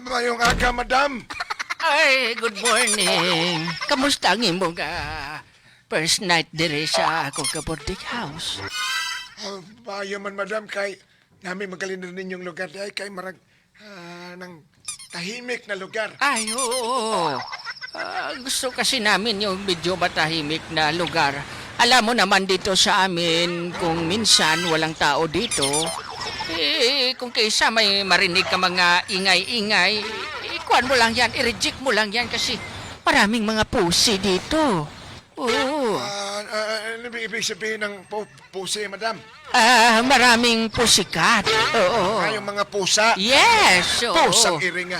Mayong aga, madam. Ay, good morning. Kamusta ang imong first night dire sa akong ka-boarding house? Maayo man, madam, kay nami magaling na ninyong lugar dahil kay marag ng tahimik na lugar. Ay, oo. Gusto kasi namin yung medyo matahimik na lugar. Alam mo naman dito sa amin, kung minsan walang tao dito, eh, kung kaysa may marinig ka mga ingay-ingay, ikuan mo lang yan, i-reject mo lang yan kasi maraming mga pusi dito. Oo. Ano ba ibig sabihin ng pusi, madam? Maraming pusikat. Oo. Yung mga pusa. Yes. Oo. Pusang iringa.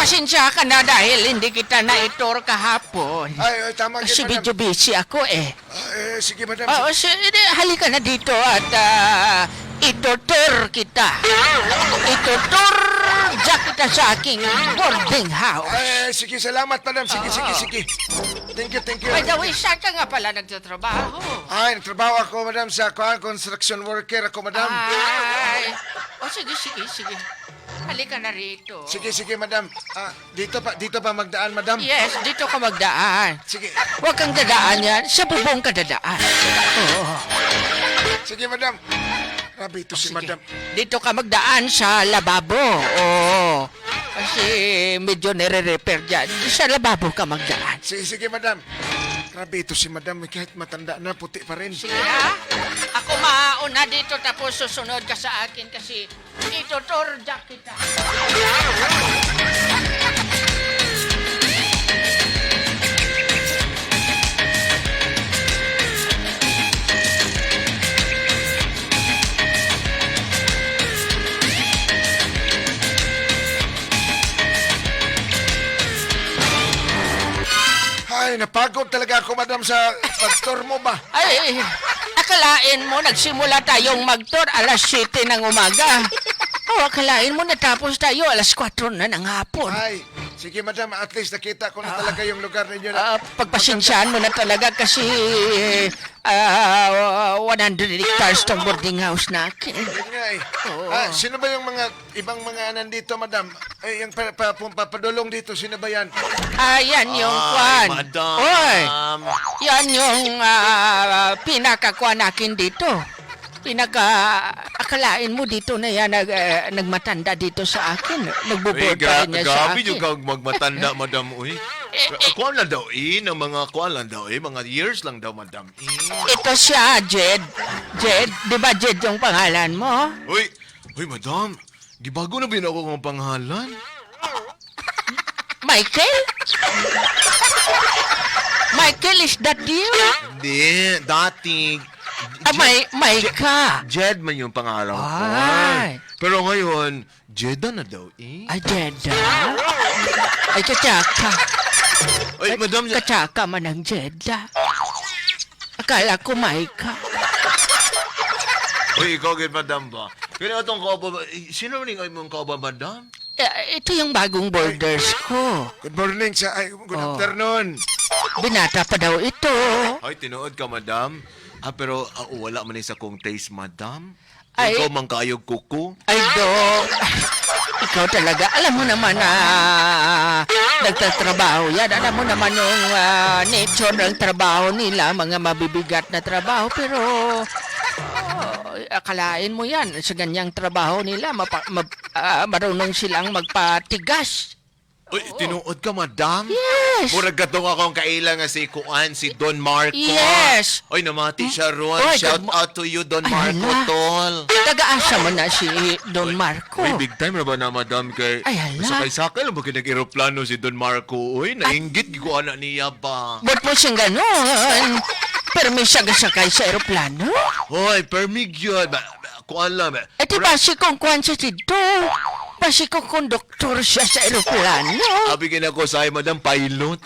Pasensya ka na dahil hindi kita na-tour kahapon. Ay, ay, tama Kasi gid, madam. medyo busy ako eh. Sige, madam. Oo, halika na dito at itutur kita. Itutur kita sa aking boarding house. Ay, sige, salamat, madam. Sige, sige, sige. Thank you, thank you. By the way, saan ka nga pala nagtatrabaho? Ay, nagtrabaho ako, madam, sa construction worker ako, madam. Ay, o sige, sige, sige. Halika na rito. Sige, sige, madam. Dito pa magdaan, madam. Yes, dito ka magdaan. Sige, Huwag kang dadaan yan. Sa bubong ka dadaan. Oo. Sige, madam. Grabe ito si Sige. madam. Dito ka magdaan sa lababo. Oo. Kasi medyo nire-repair dyan. Sa lababo ka magdaan. Sige, sige, madam. Grabe ito si madam. Kahit matanda na, puti pa rin. Sige ha? Ako mauna dito tapos susunod ka sa akin kasi itutur kita. Ay, napagod talaga ako, madam, sa pag-tour mo ba? Ay, akalain mo nagsimula tayong mag-tour alas 7 ng umaga. Oh, akalain mo natapos tayo alas 4 na ng hapon. Ay, sige, madam. At least nakita ko na talaga yung lugar ninyo. Na, Pagpasensyaan mo na talaga kasi 100 hectares tong boarding house natin. Yun nga eh. Oo. Sino ba yung mga ibang mga nandito, madam? Eh, yung papadulong dito, sino ba yan? Yan yung Ay, kwan. madam. Oy, yan yung pinakakuan nakin dito. Pinaka, akalain mo dito na yan nagmatanda dito sa akin. Uy, Nagbo-board pa rin yan sa grabe akin. yung kang magmatanda, madam. Uy. Kuan lang daw eh, ng mga kuan lang daw eh, mga years lang daw, madam. Eh. Ito siya, Jed. Jed, di ba Jed yung pangalan mo? Uy, uy, madam. Gibago na ba yun ako ng pangalan? Michael? Michael, is that you? Hindi, dati. May, Micah. Jed man yung pangalan ko. Ay. Pero ngayon, Jeddah na daw eh. Ay, Jeddah? Ay, katsaka. Uy, madam. Katsaka man ang Jeddah. Akala ko Micah. Uy, ikaw gid, madam ba? Kaya itong kauba, eh, sino rin ang imong kauba, madam? Eh, ito yung bagong borders ko. Good morning sa... Ay, good Oh. afternoon. Binata pa daw ito. Ay, tinuod ka, madam. Pero wala man sa kong taste, madam. Ay. Ikaw man kaayog kuko. Ay, Dok. Ikaw talaga. Alam mo naman na nagtatrabaho yan. Alam mo naman yung nature ng trabaho nila, mga mabibigat na trabaho. Pero oh, akalain mo yan, sa ganyang trabaho nila, marunong silang magpatigas. Uy, tinuod ka, madam? Yes. Murag katong akong kaila nga si Kuan, si Don Marco. Yes. Oy, namati siya ron. Oy, Shout good out to you, Don Ay, Marco, hala. tol. Taga-asa mo na si Don Marco. Uy, big time na ba na, madam? Kay, Ay, hala. Sakay-sakay lang ba kinag-aeroplano si Don Marco? Uy, nainggit ko anak niya ba? Ba't mo siyang ganon? Pero may sakay sa aeroplano? Hoy, permig yun. Kuan lang. Eh di basi kung kuwan siya dito. Basi kung konduktor siya sa aeroplano. Abi ako sa madam, pilot.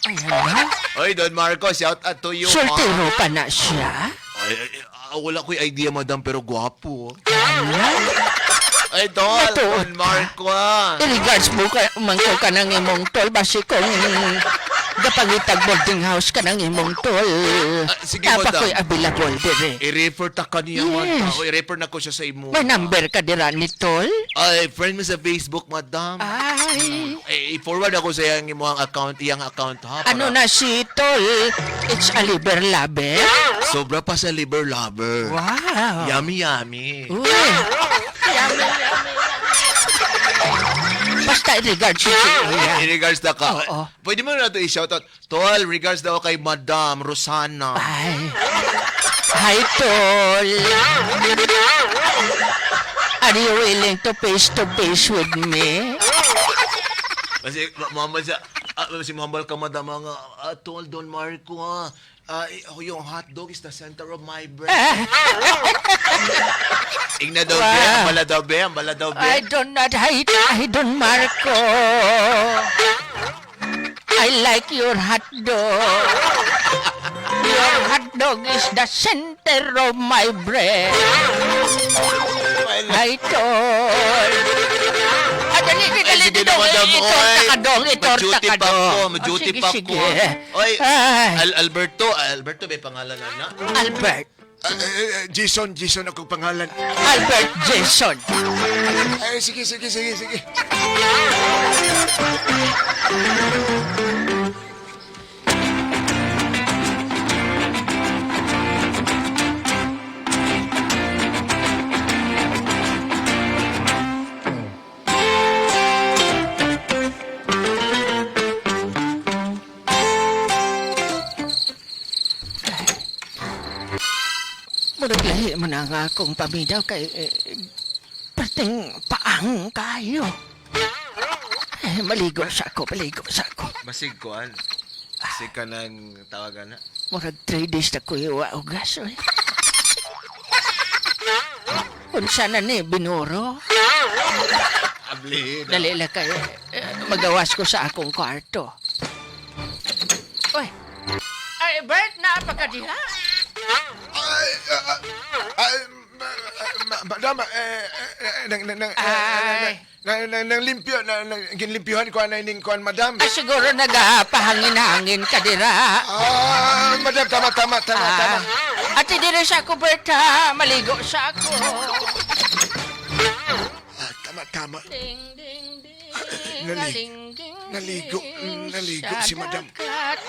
Ay, hala. Oy, Don Marco, shout out to you. Soltero pa na siya? Ay, ay, wala ko'y idea, madam, pero gwapo. Hala. Ay, tol, Matuod Don Marco. I-regards mo ka, man ko ka ng imong tol. Basi kung Gapangitag boarding house ka ng imong tol. Ah, sige, Napa madam. ko'y available dire. I-refer ta ka niya, Yes. madam. O, i-refer na ko siya sa imo. May number ka dira ni tol? Ay, friend mo sa Facebook, madam. Ay. Eh, i-forward ako sa iyang imong account, iyang account ha. Ano na si tol? It's a liver laber? Sobra pa sa liver lover. Wow. Yummy, yummy. Uy. Yummy, yummy, yummy. Basta in regards to In regards na ka. Oo. Pwede mo na ito i-shoutout. Tol, regards daw kay Madam Rosana. Ay. Hi, Tol. Are you willing to face with me? Kasi, mama siya, si mahambal ka, madam, nga, Tol, Don Marco, ha. Ako yung hotdog is the center of my brain. Igna daw, be. Wow. Ang bala daw, be. Ang bala daw, be. I do not hate I don't Marco. I like your hot dog. Your hot dog is the center of my brain. Hi, Tol. Ah, dali, dali, Ay, dali, sige dong. na, madam. Itorta Oy, ka dong, itorta ma-duty ka pa dong. ko, Oh, ma-duty sige, pa sige. ko. Oy, Ay, Alberto, Alberto, may pangalan na na. Albert. Ah, Jason, Jason ako pangalan. Albert Jason. Ay, sige, sige, sige, sige. Murag lahi mo na nga akong paminaw kay perting paang kayo. Eh, maligo sa ako, maligo sa ako. Masig kuan. Masig ka ng tawagan na. Murag 3 days na ko iwa ugas. Oy. Unsa na ni, binuro? Abli. Dali lang kayo. Eh, magawas ko sa akong kwarto. Uy! Ay, Bert, napakadiha. Ay, ay, madam, nang, nang, nang, Ay. nang, nang, nang limpyo, nang, ginlimpyuhan ko anay ning kuan, madam. Ay, siguro nagapahangin-hangin ka dira. Ah, madam, tama, tama, tama, tama. Ate, dire sa ako, Bert, ha? Maligo sa ako. Ah, tama, tama. Ding, ding, ding. Naligo. Ding, Naligo. ding, Naligo sa si madam. dagat.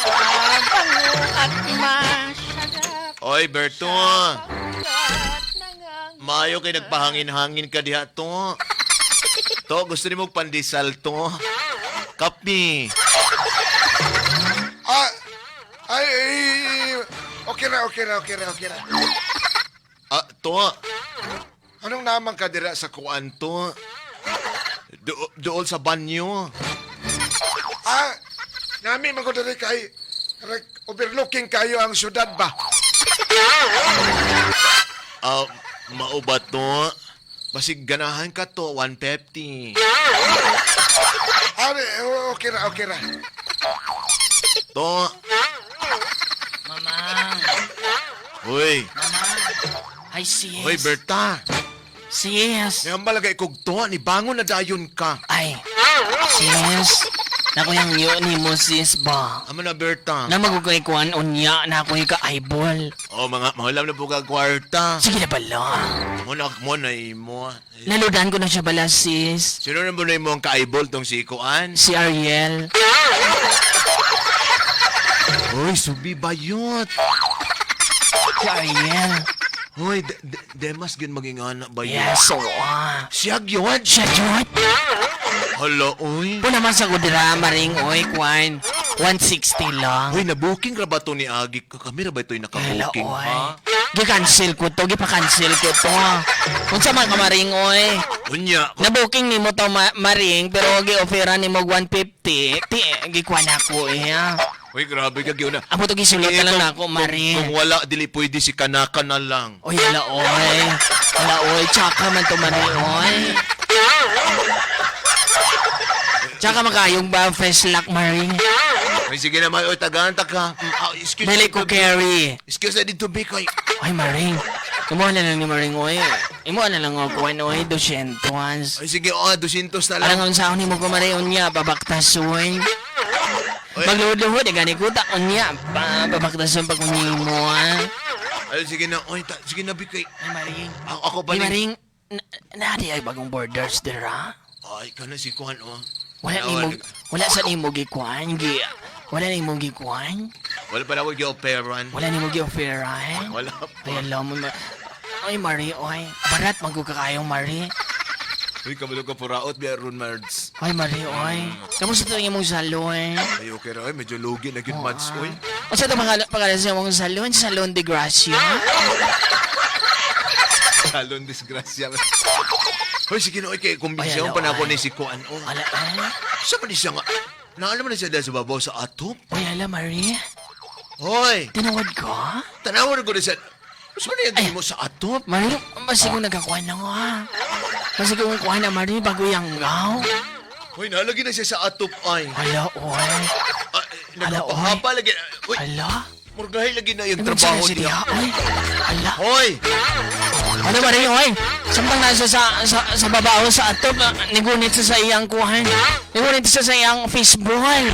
Mabango at masarap. Oy, Berto. Pagkat nangang- Maayo kay nagpahangin-hangin ka diha to. To, gusto nimo og pandesal to. Kape. Ah, ay, ay, okay ra, okay ra, okay ra, okay ra. Ah, to. Anong naman ka Dira sa kuan to. Dool sa banyo. Ah, nami man ko diri kay overlooking kayo ang syudad ba? Ah, mao ba to? Basig ganahan ka to, 150. Ah, okay ra, okay ra. To. Mamang. Hoy, Ay, sis. hoy Berta. Sis. Nangambal kay kog to, ni bangon na dayon ka. Ay, sis. Nako yung yun ni mo, sis ba? Amo na Berta. Na magugay kuan unya na ako yung ka-eyeball. Oh, mga mahulam na po ka kwarta. Sige na bala. Mo na mo na imo. Naludan ko na siya bala, sis. Sino na mo na imo ang ka-eyeball tong si Kuan? Si Ariel. Hoy, subi bayot. Si Ariel. Hoy, demas gyud maging anak bayot. Yes, so ah. Siya gyud. Siya, Jod. Hala, oy. Po naman sa kudra, maring, oy, kuan. 160 lang. Hoy, nabuking ra ba to ni Agi? Kami ra ba ito'y Hala, nakabuking, oy. ha? Gi-cancel ko to, gipa-cancel ko to. Unsa man ka maring, oy? Unya, Nabuking nimo to maring pero gi-offera nimo 150. Ti gikuan ako eh. Ha? Hoy, grabe ka gyud na. Amo to gisulot na lang nako maring. Kung wala, dili pwede si Kanaka na lang. Oy, hala oy. Hala oy, tsaka man to maring oy. Tsaka makayong ba fresh lock maring? Ay, sige naman, oy, tagaan ta ka. Excuse Dili ko carry. Excuse na dito, be, kay. Oy maring. Imo na lang ni maring oy. Imo na lang ako kuan oy 200. Ay, sige, oh, 200 na lang. Alang ang sahon nimo ko maring unya babaktas oy. Magluhod-luhod, eh, gani ko ta unya. Pa, pabaktason pa kunya mo, ha? Ay, sige na. Oy, ta, sige na, Bikay. Ay, Maring. Ako, ako pa Ay, ni... Maring, na, di ay bagong borders dira. Ay, kana si Kuan, oh. Wala ni mo, wala sa nimo gikuan, gi, wala ni mo gikuan. Wala pa na ako gi-operan. Wala ni mo gi-offeran. Wala pa. Ay, alam mo, ay, Marie, oy. Barat, magkukakayong, Marie. Uy, kabalo ka puraot, biya ron, Mards. Ay, Marie, oy. Kamusta ito yung imong salon? Ay, okay ra, oy. Medyo lugi na gyud, Mads, oy. O sa ito pangalan sa imong salon? Salon de Gracia? Salon disgrasya. Hoy, sige na, oy. Kay kumbinsiyon Ay, pa na ako ala, ni si Kuan, oh. Ala, ay. Sa man siya nga? Naalam na siya dahil sa babaw sa atop? Uy, ala, Marie. Hoy! Tinawad ka? Tanawa na ko na siya. Mas man yung mo sa atop? Marie, masigong nagkakuha na nga. Masigong kuha na, Marie, bago yung gaw. Hoy, nalagi na siya sa atop ay. Ala, oy. Ah, Ala, oy. nagpahaba lagi. Uy, Ala. murgahay lagi na yung Ano trabaho siya niya. diha, oy? Ala. Hoy! Ano ba rin, oy? Samtang nasa sa babao sa atop, nigunit siya sa iyang kuhan. Nigunit siya sa iyang Facebook. Hoy!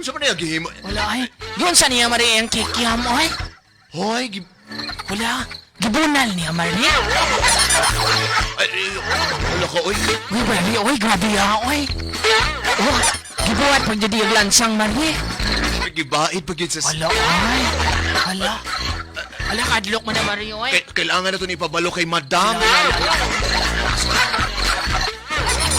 Unsa man yung gihimo? Wala, ay. Yun sa niya, Marie, ang kikiam, oy. Hoy, Wala. Gibunal niya, Marie. ay, ay, wala ka, oy. Uy, Marie, oy, grabe ya, oy. Oh, gibuhat pag jadi yung lansang, Marie. Ay, Gibaid pag yun sa... Wala, oy. Wala. Wala, kadlok mo na, Marie, oy. Kailangan na ito ni ipabalo kay madam.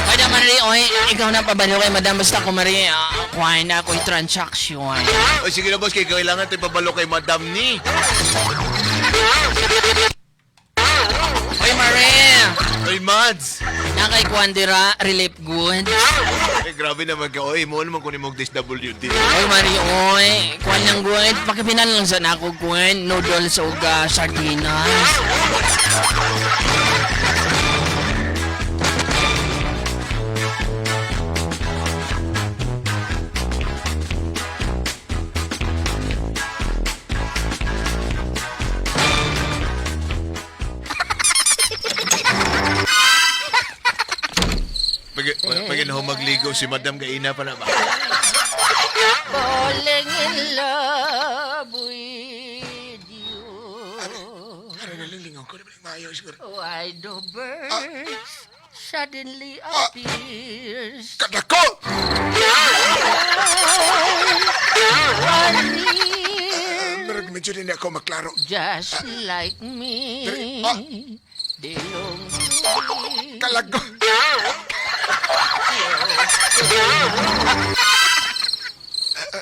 Madam Marie, oy, ikaw na pabalo kay Madam. Basta ko, Marie, kuhain na ako yung transaction. Oy, sige na, boss, kay kailangan ito ipabalo kay madam ni. Oy, Marie! Oy, Mads! Nakay Kwandira, relief goods. Ay, grabe naman ka. Oy, mo naman kunin mong DSWD. Oy, Marie, oy. Kuan lang good. Pakipinan lang sa nako, kuan. Noodles o ga sardinas. Pag na magligo si Madam Gaina pa na ba? Falling in love with you. Ara nalilingon ko naman maayo siguro. Why do birds suddenly appears? Kadako! Are near, Marag medyo din ako maklaro. just like me. Ah. They long to be Kalago!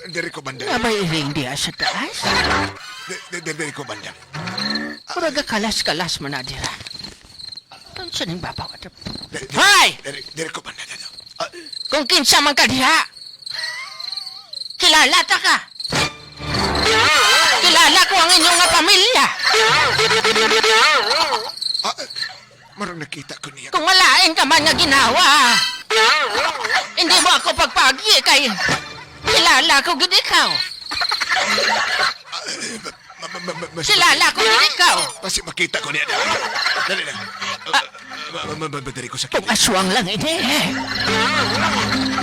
Diri ko banda. Nga ba iring diya sa taas? Diri ko banda. Muraga kalas-kalas man na dira. Ang sa ning babaw ato. Hoy! Diri ko banda. Dito. Kung kinsa man ka diha, kilala ta ka. Kilala ko ang inyong nga pamilya. Ah, marang nakita ko niya. Kung malain ka man nga ginawa, hindi mo ako pagpagi kay kilala ko gid ikaw. Kilala ko gid ikaw. Basi makita ko niya. Dali na. Diri ko sa Kung kilid. aswang lang ini.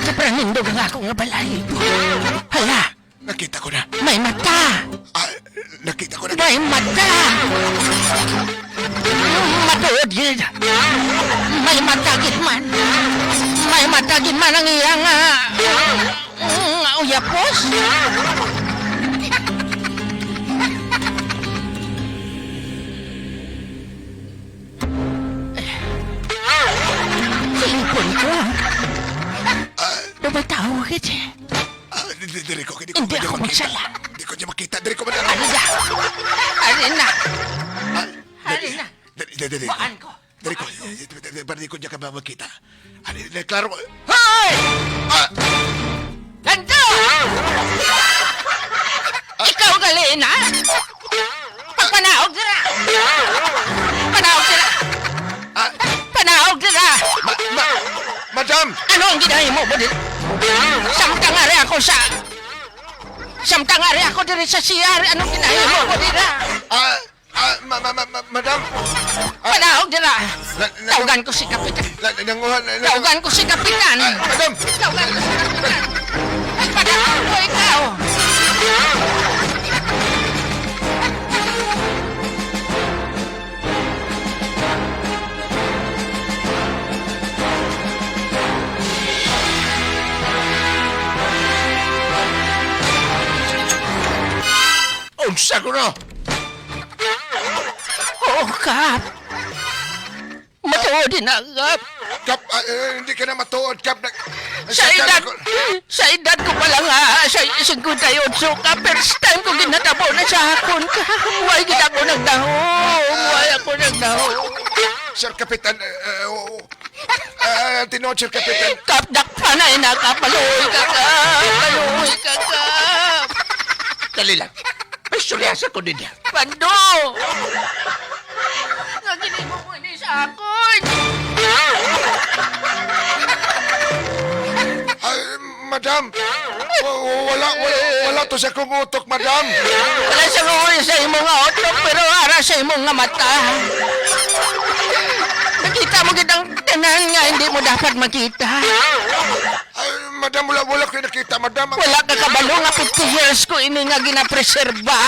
Sobrang nindog ang ako nga balay. Hala, Nakita ko na. may mata. Ah, nakita ko na. May mata! Matuod yun. May mata gid man. May mata gid man ang iyang uyapos. Silipon ko. Dumatawag ito. Ah, diri ko. Hindi ko Hindi niya ako makita. magsala. Hindi ko niya makita. Diri ko banda. Ari na. Ari na. Ah, Ari na. Diri, diri, diri. Waan ko. Diri ko. Para di ko niya ka makita. Ano, klaro ko. Hoy! Ah! Ganto! Ikaw gali na? Pagpanaog dira! Panaog dira! Ah! Panaog dira! Ma, ma, madam! Ano ang ginahin mo, Budil? Samtang ari ako sa... Samtang ari ako diri sa CR. Anong ginahin mo, Budil? Ah, ah, ma, ma, ma, ma- madam! Panaog dira! Na, na, Tawagan ko si Kapitan. na, nanguha, na, na, Tawagan ko si Kapitan. Ah, madam! Tawagan ko si Kapitan. O ikaw! Unsa ko no? Oo, Kap. Matuod din na, Kap. Kap, hindi ka na matuod, Kap. Sa edad ko pa lang, ha, sa 58 ka, first time ko ginatabo na sa akon ka. Huwag gid ako nagdahom. Huwag ako nagdahom. Sir Kapitan, oh, tinuod, Sir Kapitan. Kap, dakpa na ina, Kap. Maluoy ka, Kap. Maluoy ka, Kap. Dali lang. May sulyasa ko din niya. Pando! Nga ginimo mo ini sa akon. Ay, madam, wala, wala, wala to sa kong utok, madam. Wala sa uri sa imong nga utok, pero ara sa imong nga mata. Nakita mo kitang tanan nga hindi mo dapat makita. Ay, madam, wala, wala ko nakita, madam. Wala ka kabalo nga 50 years ko ini nga ginapreserba.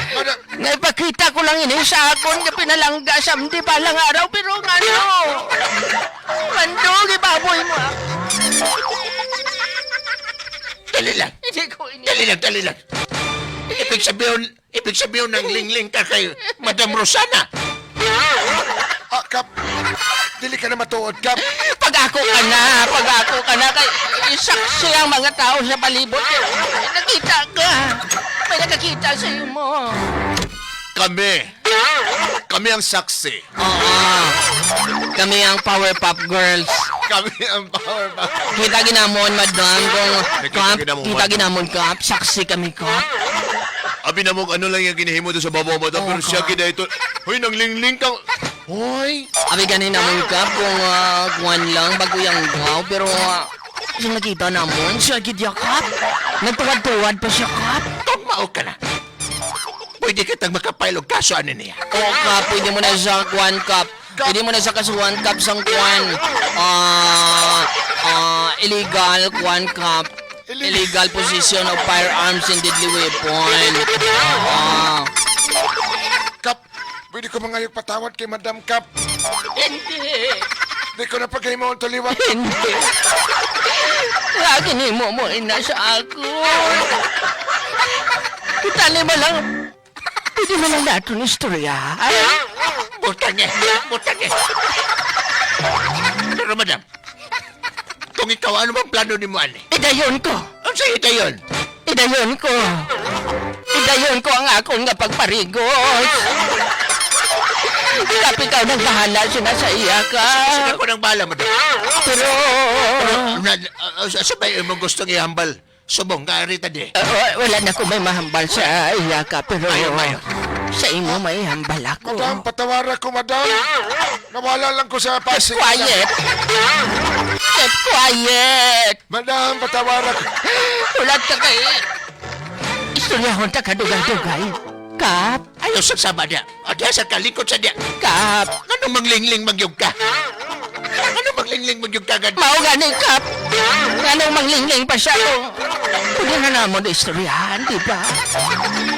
Madam, Naipakita ko lang ini sa akon nga pinalangga sa di balang araw pero nga ano. Mando, gibaboy mo ako. Dali lang. Hindi ko ini. Dali lang, dali lang. Ibig sabihin ng lingling ka kay Madam Rosana. Kap, dili ka na matuod, Kap. Pag ako ka na, pag ako ka na, kay saksi ang mga tao sa palibot. May nakita ka. May nakakita sa imo. Kami. Kami ang saksi. Oo. Kami ang Powerpuff Girls. Kami ang power bank. Kita ginamon, madam, kung Nakita kap, ginamon, kita madam. ginamon kap, saksi kami kap. Abi na mo, ano lang yung ginihimo doon sa babaw, madam. Oo, Pero siya ka. gina ito. Hoy, nanglingling kang... Hoy! Abi ganin namon kap kung kuwan lang bago yung gaw, pero yung nakita namon, siya gidya kap. Nagtuwad-tuwad pa siya kap. Kung mao ka na. Pwede kitang makapailog kaso ano niya. Oo kap, pwede mo na sa kuwan kap. Pwede mo na sa kasuhan kap sang kuwan. Illegal kuwan kap. Illegal possession of firearms and deadly weapon. Ah. Kap, pwede ko mangayog patawad kay Madam Kap. Hindi. Di ko na pagkahimo ang tuliwat. Hindi. Lagi ni mo mo ina sa ako. Kita ni mo lang. Pwede mo lang nato ni istorya. Ay, Butang niya! Butang niya! Pero madam, kung ikaw, ano bang plano ni mo, ani? idayon ko. Ang sa'yo itayon? Idayon ko. Idayon ko ang akong nga pagparigos. Kap, ikaw nang bahala siya sa iya ka. Sige ko ng bala, madam. Pero, Sabay mo gustong ihambal. Subong ka, Rita di. wala na ko may mahambal sa iya ka. Pero, Mayo, mayo. sa imo may hambal ako. Madam, patawara ko, madam. Nawala lang ko sa Pasig. Quiet. Keep quiet. Madam, patawara ko. Ulat ka kay... Istoryahon ta kadugay-dugay. Kap, Ayaw sa sama niya. O diya sa kalikot sa diya. kap. Anong manglingling magyug ka? Anong manglingling magyug ka agad? Mao gani, kap. Anong manglingling pa siya kung... Pwede na namon istoryahan, di ba?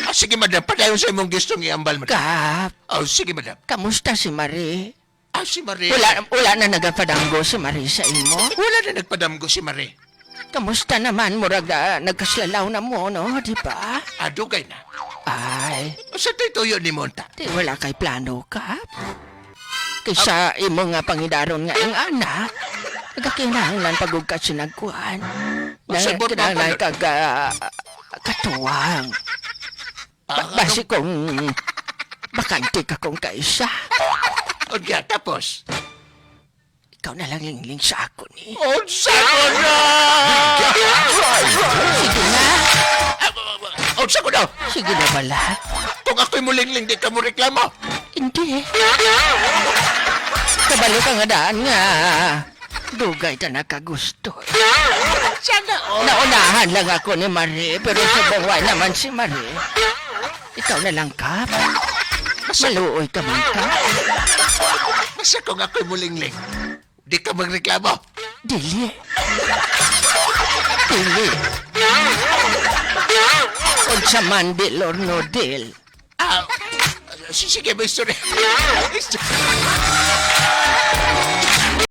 Ah, sige, madam. Padayon sa imong gustong ihambal, madam. Kap, Oh, sige, madam. kamusta si Marie? Ah, si Marie. Wala, wala na nagapadanggo si Marie sa imo? Wala na nagpadamgo si Marie. Kamusta naman, murag nagkaslalaw na mo, no? Di ba? Adugay na. Ay, Sa tuyo ni Monta. di wala kay plano, Kap. Kaysa imo nga pangidaron nga ing anak, nagkakinahanglan pagug ka sinagkuhan. Sabot mo, Nagkinahanglan Pablo. kag katuwang. Basi kung bakante ka kung kaisa, Unya, tapos. ikaw na lang lingling sa ako ni. Unsa ko na! Sige na, Unsa ko na! sige na wala. Kung ako'y mulingling, di ka mo reklamo. Hindi. Kabalo ka nga daan nga. Dugay ta nakagusto. Sana all. Naunahan lang ako ni Marie, pero sa bawal naman si Marie. Ikaw na lang, Kap. Maluoy ka man, Kap. Basta kung ako'y mulingling, di ka magreklamo. Dili. Pili. Unsa man, deal or no deal. Ah, sige, may istorya. Istorya.